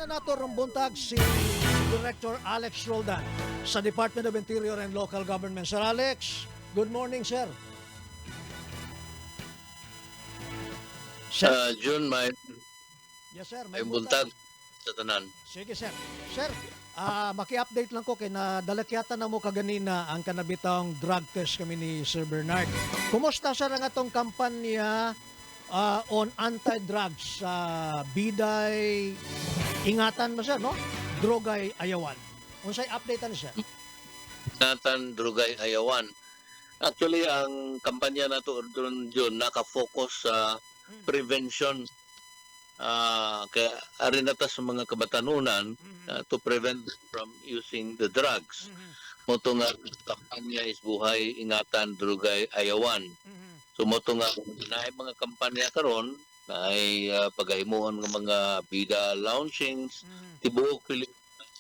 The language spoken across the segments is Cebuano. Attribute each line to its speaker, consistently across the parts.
Speaker 1: na nato rong buntag si Director Alex Roldan sa Department of Interior and Local Government. Sir Alex, good morning, sir. Sir,
Speaker 2: June, may
Speaker 1: yes, sir,
Speaker 2: may buntag sa tanan.
Speaker 1: Sige, sir. Sir, maki-update lang ko kay nadalakyatan na mo kaganina ang kanabitang drug test kami ni Sir Bernard. Kumusta, sir, ang atong kampanya on anti-drugs sa Biday Ingatan ba, sir, no? Drogay Ayawan. Unsay update ani, sir?
Speaker 2: Natan Drugay Ayawan. Actually, ang kampanya nato doon, June, naka-focus sa prevention. Kaya ari na ta sa mga kabatanunan to prevent from using the drugs. Mao to nga kampanya is Buhay Ingatan Drugay Ayawan. So mao to nga naay mga kampanya karon, naay pagahimuon ng mga bida launchings tibuok Pilipinas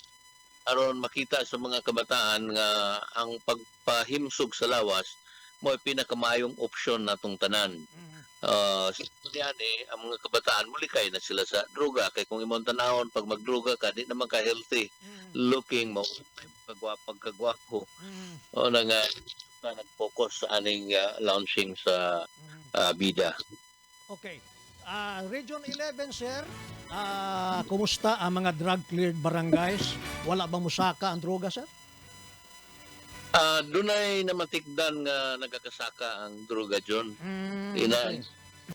Speaker 2: aron makita sa mga kabataan nga ang pagpahimsog sa lawas mo pinakamaayong opsyon natong tanan. Sa eh, ang mga kabataan mulikay na sila sa droga kay kung imong tanawon pag magdroga ka, di naman ka healthy looking mo, pagkagwapo. O na nga na nag-focus sa aning launching sa bida.
Speaker 1: Okay. Region 11, sir, kumusta ang mga drug-cleared barangays? Wala ba musaka ang droga, sir?
Speaker 2: Dunay namatikdan nga nagakasaka ang droga, John. Ina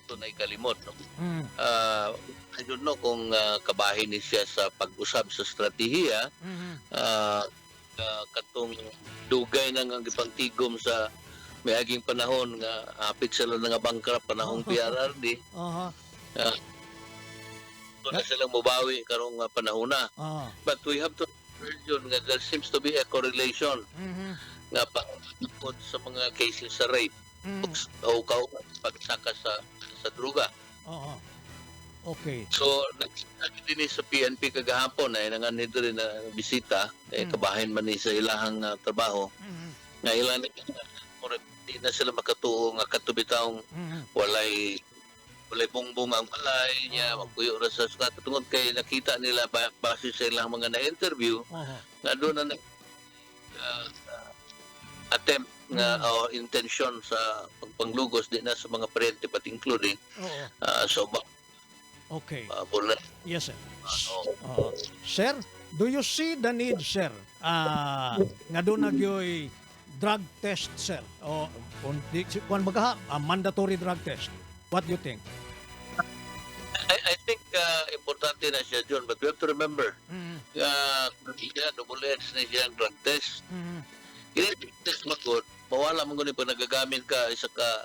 Speaker 2: dunay kalimot, no? I don't know kung kabahin ni siya sa pag-usab sa estratehiya, katong dugay na nga gipangtigom sa miaging panahon nga apit sila nga bankrupt panahong PRRD. So na silang mobawi karong panahon na. But we have to yun nga there seems to be a correlation nga pag sa mga cases sa rape o pagsaka sa droga. So nag din sa PNP kagahapon ay nanganhi diri na bisita eh, kabahin man ni sa ilahang trabaho nga ilan murag di na sila makatuo nga kadto bitawng walay bongbong ang balay niya, magpuyo ra sa sukat tungod kay nakita nila base sa ilang mga na-interview nga doon na nag attempt nga o intention sa pagpanglugos di na sa mga paryente but including so
Speaker 1: Yes, sir.
Speaker 2: Ano.
Speaker 1: Oo. Sir, do you see the need, sir, nga doon na gyoy drug test, sir? O, kung di, kuan ba ka, mandatory drug test? What do you think?
Speaker 2: I think importante na siya, John, but we have to remember double edged na siya ang drug test. Kini test magod, mawala man gud pag nagagamit ka isa ka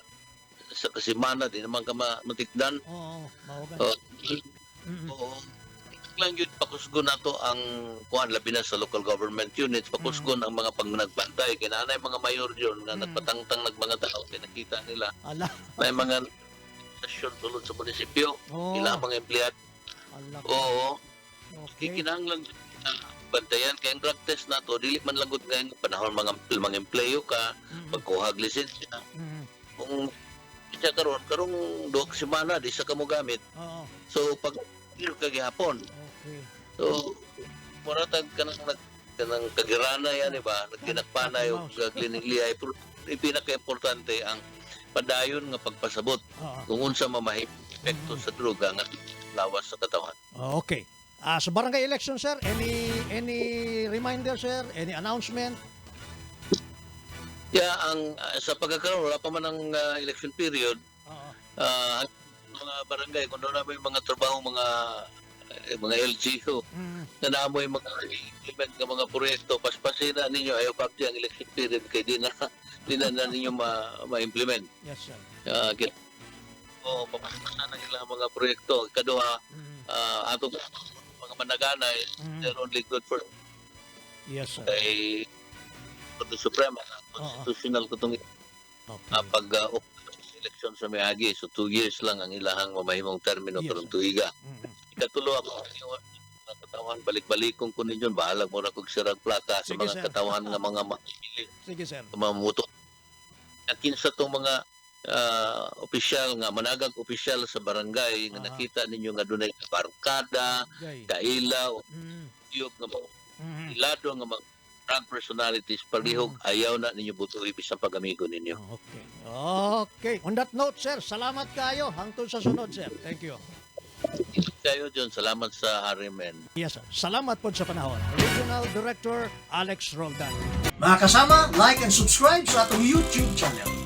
Speaker 2: sa kasimana, di naman ka matikdan.
Speaker 1: Oo, mao gani.
Speaker 2: Oh, oo. Lang yun, pakusgon nato ang kuan, labi na sa local government units, pakusgon ang mga pag nagbantay kay naanay mga mayor yun nga nagpatangtang nag mga tao kay nakita nila
Speaker 1: Ala.
Speaker 2: may mga stasyon sulod sa munisipyo, ilang mga empleyado.
Speaker 1: Ala.
Speaker 2: Oo, kinahanglan bantayan kay ang drug test nato dili man lagot ngayon panahon mga empleyo ka, pagkuhag lisensya. Kung siya karon karong 2 ka semana di sa kamo gamit, so pag ka gihapon. So mura tag kanang nag kanang kagirana yan, di ba? Nagkinakpanay o glining-liyay. Pero pinaka-importante ang padayon nga pagpasabot kung unsa mamahi epekto sa droga nga lawas sa katawan.
Speaker 1: Okay. Sa barangay election, sir, any reminder, sir? Any announcement?
Speaker 2: Kaya ang sa pagkakaroon wala pa man ang election period, ang mga barangay kung doon na may mga trabaho mga mga LGU na naamoy mga implement ng mga proyekto, paspasin na ninyo, ayaw pa ang election period kay di na ninyo ma-implement.
Speaker 1: Yes, sir.
Speaker 2: Oh, papaspasan ang ilang mga proyekto. Ikaduha, atong mga managanay, they're only good for
Speaker 1: Yes, sir.
Speaker 2: kay Korte Suprema, constitutional ko itong pag election sa miagi. So 2 years lang ang ilahang mamahimong termino karong tuiga. Ikatulo, ako mga katawhan, balik-balikon ko ninyo, bahalag mo ra kog sirag plaka sa
Speaker 1: Sige,
Speaker 2: mga
Speaker 1: sir.
Speaker 2: Katawhan nga mga mamili,
Speaker 1: Sige, sir.
Speaker 2: mga muto. Akin sa tong mga Opisyal nga managag opisyal sa barangay nga nakita ninyo nga dunay barkada, kaila o tiyog nga mga ilado nga mga drug personalities, palihog ayaw na ninyo butuhi bisan pag-amigo ninyo.
Speaker 1: Okay. Okay. On that note, sir, salamat kayo. Hangtod sa sunod, sir. Thank you.
Speaker 2: Kayo, John, salamat sa RMN.
Speaker 1: Yes, sir. Salamat po sa panahon. Regional Director Alex Roldan. Mga kasama, like and subscribe sa atong YouTube channel.